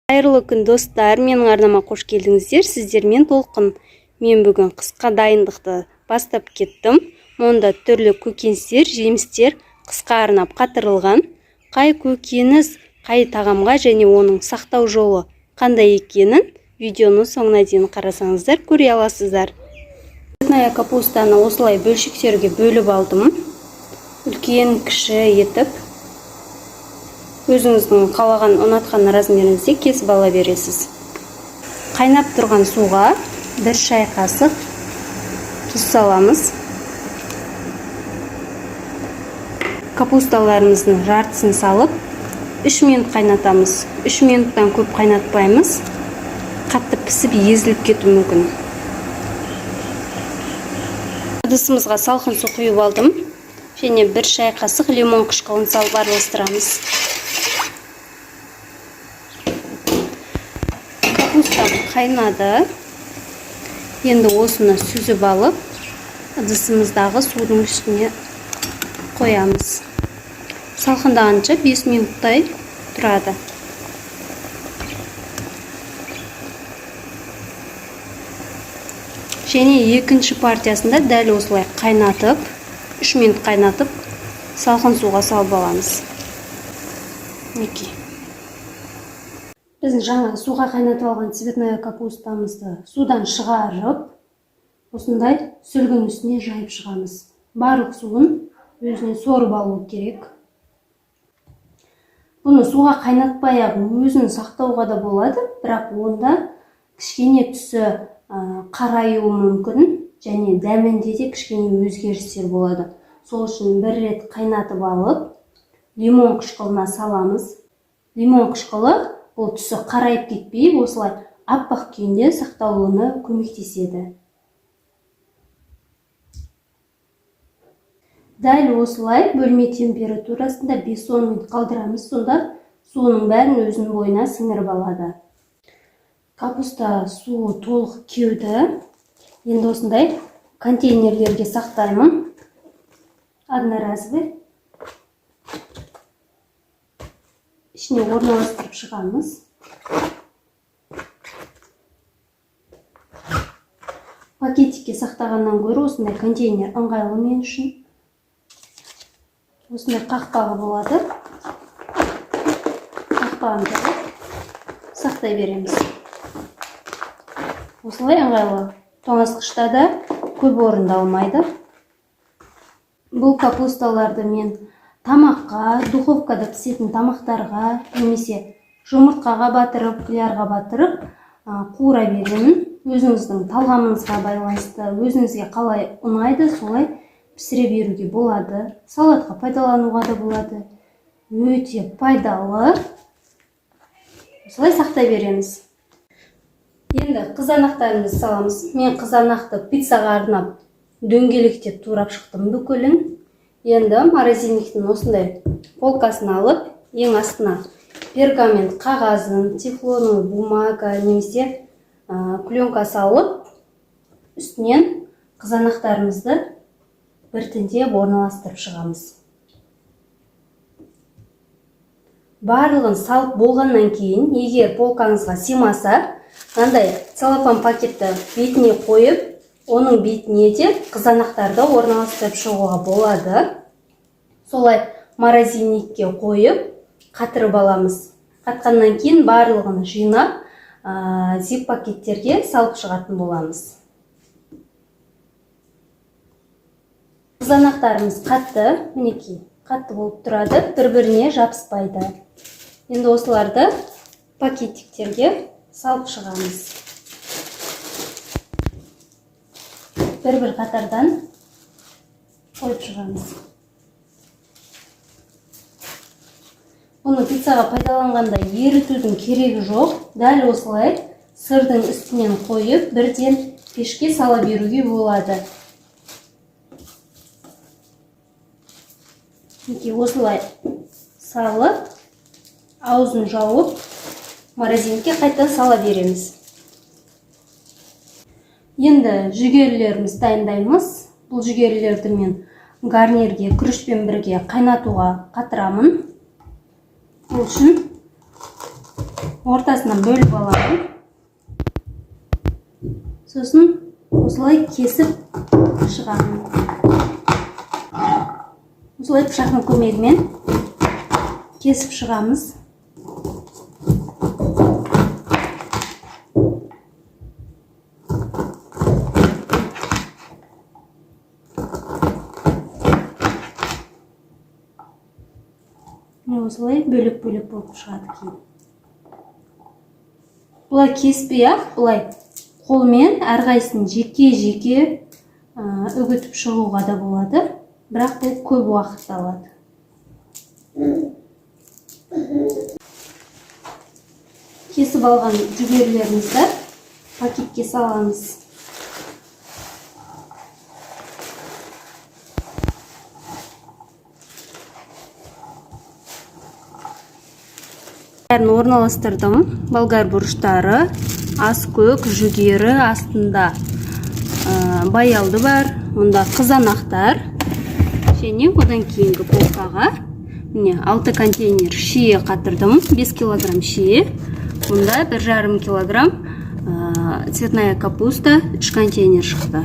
Қайырлы күн, достар! Менің арнама қош келдіңіздер! Сіздермен Толқын. Мен бүгін қысқа дайындықты бастап кеттім. Мұнда түрлі көкөністер, жемістер қысқа арнап қатырылған. Қай көкөніс қай тағамға және оның сақтау жолы қандай екенін видеоның соңына дейін қарасаңыздар, көре аласыздар. Цветная капустаны осылай бөлшектерге бөліп алдым, үлкен, кіші етіп. Өзіңіздің қалаған, ұнатқан размеріңізде кесіп ала бересіз. Қайнап тұрған суға 1 шай қасық тұз саламыз. Капусталарымыздың жартысын салып, 3 минут қайнатамыз. 3 минуттан көп қайнатпаймыз, қатты пісіп, езіліп кетуі мүмкін. Ыдысымызға салқын су құйып алдым және 1 шай қасық лимон қышқылын салып араластырамыз. Капустам қайнады. Енді осыны сүзіп алып, ыдысымыздағы судың үстіне қоямыз. Салқындағанша 5 минуттай тұрады. Және екінші партиясында дәл осылай қайнатып, 3 минут қайнатып, салқын суға салып аламыз. Мінекей, біздің жаңа суға қайнатып алған цветная капустамызды судан шығарып, осындай сүлгінің үстіне жайып шығамыз. Барлық суын өзіне сорып алу керек. Бұны суға қайнатпай ақ өзін сақтауға да болады, бірақ онда кішкене түсі қараюы мүмкін және дәмінде де кішкене өзгерістер болады. Сол үшін бір рет қайнатып алып, лимон қышқылына саламыз. Лимон қышқылы бұл түсі қарайып кетпей, осылай аппақ күйінде сақталуына көмектеседі. Дәл осылай бөлме температурасында 5-10 минут қалдырамыз, сонда суының бәрін өзінің бойына сіңіріп алады. Капуста суы толық кеуді. Енді осындай контейнерлерге сақтаймын. Одноразовый. Ішіне орналастырып шығамыз. Пакетикке сақтағаннан гөрі осындай контейнер ыңғайлы мен үшін. Осындай қақпағы болады. Қақпағын жауып сақтай береміз. Осылай ыңғайлы. Тоңазытқышта да көп орынды алмайды. Бұл капусталарды мен тамаққа, духовкада пісетін тамақтарға немесе жұмыртқаға батырып, қиярға батырып, қуыра беремін. Өзіңіздің талғамыңызға байланысты, өзіңізге қалай ұнайды, солай пісіре беруге болады. Салатқа пайдалануға да болады. Өте пайдалы. Осылай сақтай береміз. Енді қызанақтарымызды саламыз. Мен қызанақты пиццаға арнап дөңгелектеп турап шықтым бүкілін. Енді морозильниктің осындай полкасын алып, ең астына пергамент қағазын, тефлоновый бумага немесе пленка салып, үстінен қызанақтарымызды біртіндеп орналастырып шығамыз. Барлығын салып болғаннан кейін, егер полкаңызға сыймаса, мынандай целлофан пакетті бетіне қойып, оның бетіне де қызанақтарды орналастырып шығуға болады. Солай морозильникке қойып, қатырып аламыз. Қатқаннан кейін барлығын жинап, зип пакеттерге салып шығатын боламыз. Қызанақтарымыз қатты, мінекей, қатты болып тұрады, бір-біріне жабыспайды. Енді осыларды пакетиктерге салып шығамыз. Бір-бір қатардан қойып шығамыз. Бұны пиццаға пайдаланғанда ерітудің керегі жоқ. Дәл осылай сырдың үстінен қойып, бірден пешке сала беруге болады. Мінекей, осылай салып, аузын жауып, морозильникке қайта сала береміз. Енді жүгерілерімізді дайындаймыз. Бұл жүгерілерді мен гарнирге күрішпен бірге қайнатуға қатырамын. Ол үшін Ортасынан бөліп аламын, сосын осылай кесіп шығамын. Осылай пышақтың көмегімен кесіп шығамыз. Міне, осылай бөлек бөлек болып шығады. Кейін бұлай кеспей ақ, былай қолмен әрқайсысын жеке жеке үгітіп шығуға да болады, бірақ бұл көп уақыт алады. Кесіп алған жүгерілерімізді пакетке саламыз. Бәрін орналастырдым: болгар бұрыштары, аскөк, жүгері, астында баялды бар, мұнда қызанақтар. Және одан кейінгі полкаға, міне, 6 контейнер шие қатырдым, 5 килограмм шие. Мұнда 1,5 килограмм цветная капуста, 3 контейнер шықты.